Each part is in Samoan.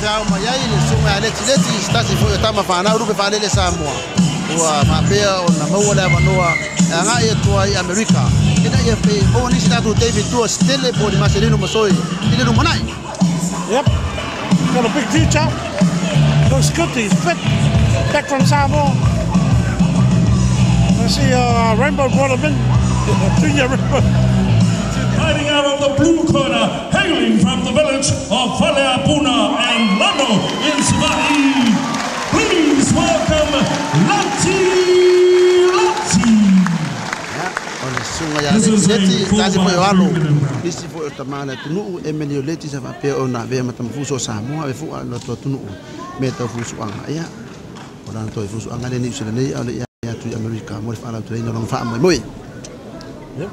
Feau mai ai le susuga ia Letileti se tasi foi o tama fanau lupe faalele Samoa ua faapea ona maua le avanoa e agai atu ai i Amerika ina ia maua nisi tatou David Tua se tele po o ni Maselino Masoe i le lumanai. Yep, got a big future. Looks good, he's fit. Back from Samoa. I see Rainbow brought him in. Junior Rainbow. Fighting out of the blue corner, hailing from the village of Faleapuna and Lano in Savaii. Please welcome Lati Lati. O le susuga ia Letileti, tasi foi o alo nisi foi o tama le atunuu Emily o Leti sa faapea ona avea ma tamafuso o Samoa ave fua lo to atunuu me tau fusuaga ia o lana toe fusuaga le Niu Sila nei a o le ia atu i Amerika mo le faalauteleina o lona faamoemoe. Yep.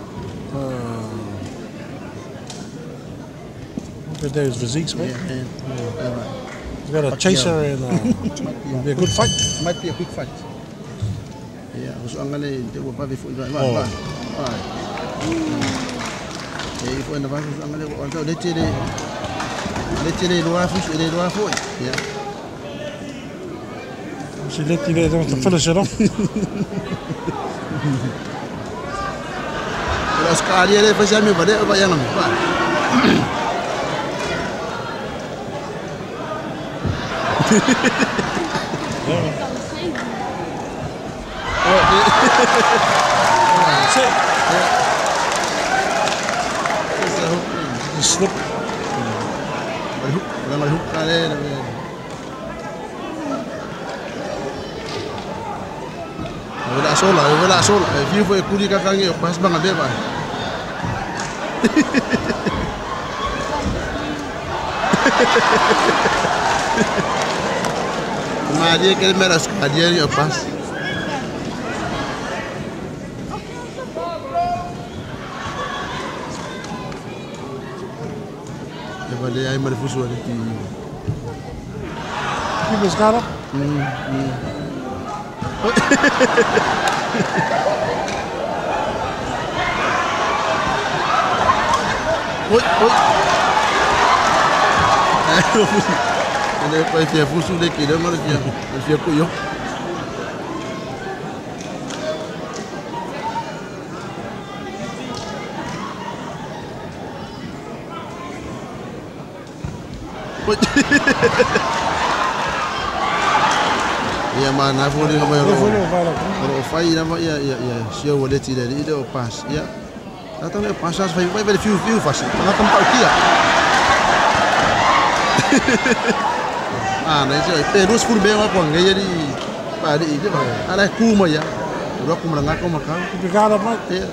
Look at those physiques, mate. Yeah. He's got a chaser and it'll be a good fight. Might be a quick fight. Yeah, fusuaga le te ua vave foi vai vai. E foi na vai fusuaga le o le tele le tele loa fusu le loa foi. Yeah. See Leti there to finish it off. O le Australia le fai me vale o vai ngam. That's it. Yeah. Just slip. Wala sola, wala sola. Fiu foi kuli kakangi o pas banga beba. Maria que mera skadia o pas. E vale ai mare fusu ali. Keep his guard up. Oi, oi. Ele vai fia fusu le ki le mare fia. Fia ku yo. Oi. Ia mana foli ka mai ro. Ro fai na ia ia ia sio o leti le ile o pas. Ia. Tata me pas as fai vai fiu fiu fasi. Tanga tampa kia. Ah, nei se pe rus fur be wa ko ngai ri pa ri ile ba. Ala ku ma ya. Ro ku ma nga ko ma ka. Obrigado, mate. Ia.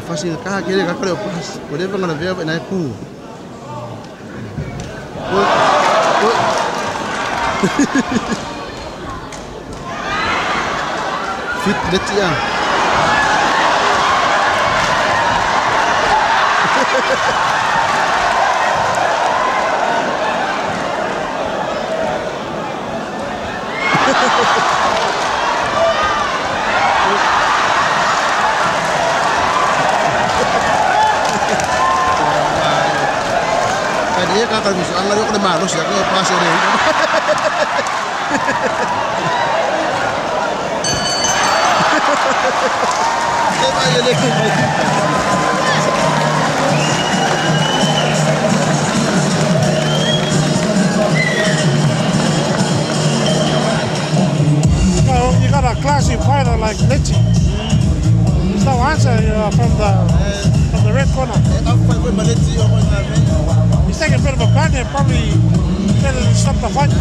Fasi ka kere ka kore pas. O le vanga vea na ku. Oi. Oi. Fit letia. Dia kakak musuh anggar yo kena malus ya kena pas ini. Well, you got a classy fighter like Leti. There's no answer from the red corner. He's taking a bit of a pound there, probably better to stop the fight.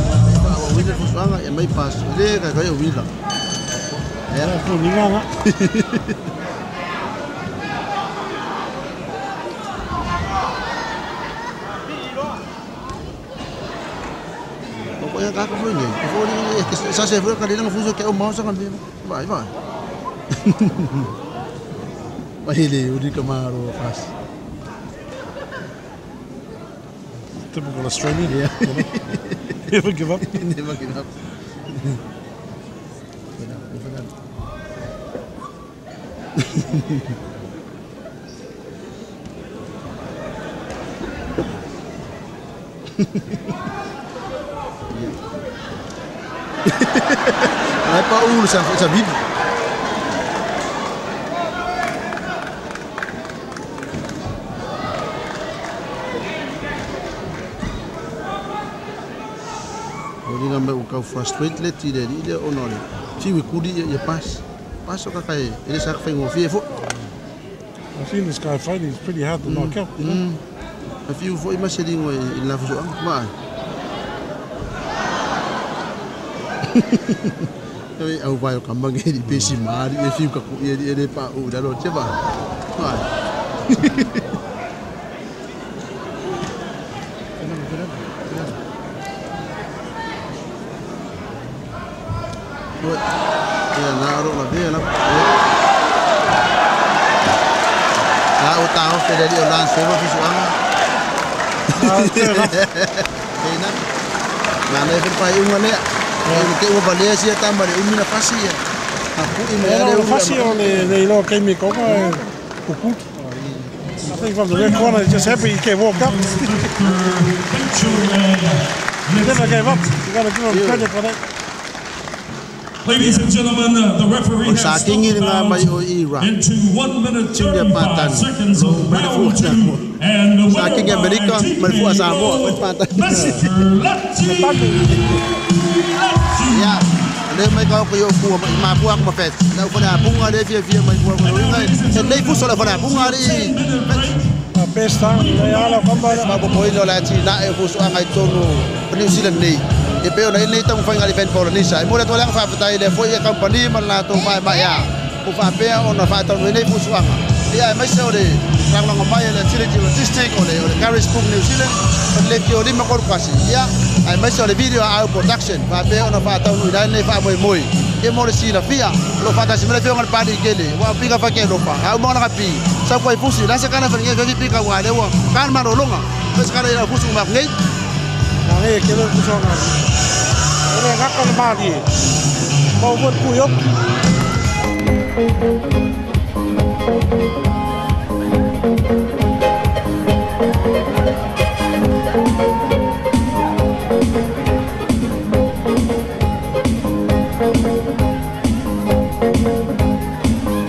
Typical Australian. Yeah. You know? Never give up. Never give up. Ai pa ulu sa sa vive. Olina me o frustrate le ti le le ono le. Ti we kuli ia pas. Pas o kaka e le sa whaingo fie fo. I've seen this guy fighting, he's pretty hard to knock out. You know? A fiu fo i maselingo i la fuso ang ma. Toi au vai o ka mange i pesi mari e fiu ka ku i e pa u da lo che ba. Ma. Ia na ro la via la. La o ta o fele o lan se fuso ang. Ina. Na le fa unga le. E te ua valea sia tama le umina fasi ia. A pui me ale o fasi o le iloa keimi koka kukuki. I think from the red corner he's just happy he can walk up. He never gave up. You got to give him credit for that. Ladies and gentlemen, the referee has stopped the bout into 1 minute 35 seconds of round 2, and the winner by TKO, Mr. Leti Leti. Yeah. Le mai ka ko yo ku ma pu ak ma fet. Na ko na bunga le fia fia mai ku ko ngai. Se nei fu so la fana bunga ri. Best time le ala kamba ma ko poi lo la ti na e fu so ngai tonu New Zealand nei. E pe ona nei tamu whainga li fen Polynesia. E mora toa leanga whaapatai le foi e kampani ma la tō mai mai a. Ko whaapea ona whaatau nei fusuanga. Ia e maise o le ranglanga mai le Agility Logistic o le Garage Book New Zealand o le ki o lima korukasi. Ia ai maise o le video au production whaapea ona whaatau nui lai nei whaamoi moi. E mo le sila fia lo whaatasi mele whionga le pāni i kele. Wa pika whake lopa. Au manga naka pi. Sau kwa i fusi. Lasa kana wharinge whafi pika wa lewa. Kana marolonga. Pesa kana ila fusu ma ngei. Nā e ke leo kusonga. Ele ngaka le mālie. Mau vot kui op.